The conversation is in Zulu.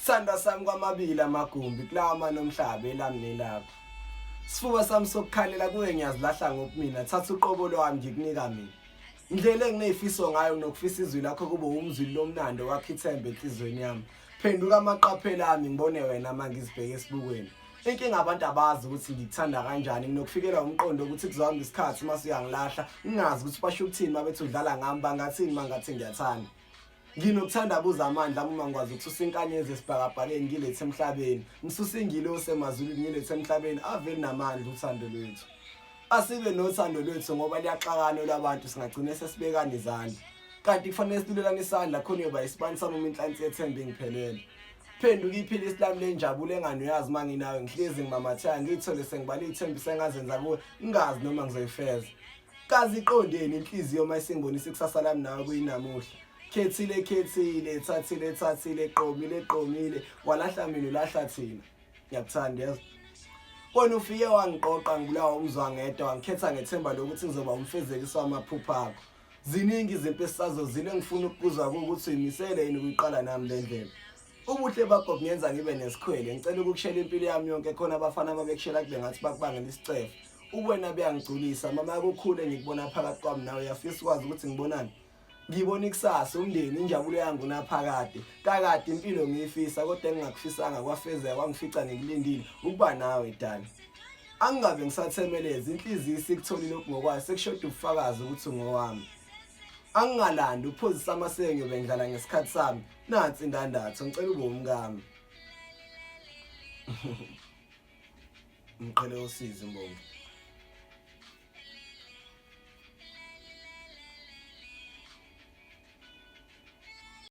Sithandwa sami kwamabili amagumbi kulawa manomhlaba elami nelakho. Sifuba sami sokukhalela kuwe ngiyazilahla ngobumina thatha uqobo lwami ngikunika mina. Indlela enginezifiso ngayo nginokufisa izwi lakho kube umzwili lomnandi owakha ithemba enhliziyweni yami. Phenduka amaqaphela ami ngibone wena uma ngizibheke esibukweni. Inkinga abantu abazi ukuthi ngikuthanda kanjani nginokufikelwa umqondo ukuthi kuzohamba isikhathi uma suyangilahla ngingazi ukuthi basho ukuthini uma bethi udlala ngami bangathini uma ngathi ngiyathanda. Nginokuthandabuza amandla uma ngikwazi ukususa inkanyezi esibhakabhakeni ngilethe emhlabeni ngisuse ingilosi emazulwini ngilethe emhlabeni ave linamandla uthando lwethu. Asibe nothando lwethu ngoba liyaxakana olwabantu singagcine sesibekana izandla. Kanti kufanele silulelane isandla khona uyoba isibani sami uma inhlansi yethemba ingiphelele. Phenduka iphilisi lami lenjabulo engane uyazi uma nginawe ngihlezi ngimamatheka ngiyithole sengibala iy'thembiso engazenza kuwe ngingazi noma ngizoyifeza. Kazi iqondeni inhliziyo uma isingibonisa ikusasa lami nawe kuyinamuhla. Khethile khethile thathile thathile qomile qomile walahla mina ulahla thina. Ngiyakuthanda yazi. Wena ufike wangiqoqa ngibulawa umzwangedwa wangikhetha ngethemba lokuthi ngizoba umfezekisi wamaphupho akho. Ziningi izimpi esisazozile engifuna ukukuzwa ukuthi uyimisele yini ukuyiqala nami le ndlela. Ubuhle bakho bungenza ngibe nesikhwele ngicela ukukushela impilo yami yonke khona abafana ababekushela kube ngathi bakubangela isicefe. Ubuwena buyangigculisa mama kukhule ngikubona phakathi kwami nawe uyafisa ukwazi ukuthi ngibonani. Ngibona ikusasa, umndeni, injabulo yangunaphakade. Kakade impilo ngiyifisa kodwa engingakufisanga kwafezeka kwangifica ngikulindile ukuba nawe dali. Angingabe ngisathemeleza inhliziyo isikutholile okungokwayo sekushoda ubufakazi ukuthi ungowami. Angingalandi uphozisa amaseko ngiyobe ngidlala ngesikhathi sami. Nansi indandatho ngicela ube umkami. Umqhele osizi imbongi.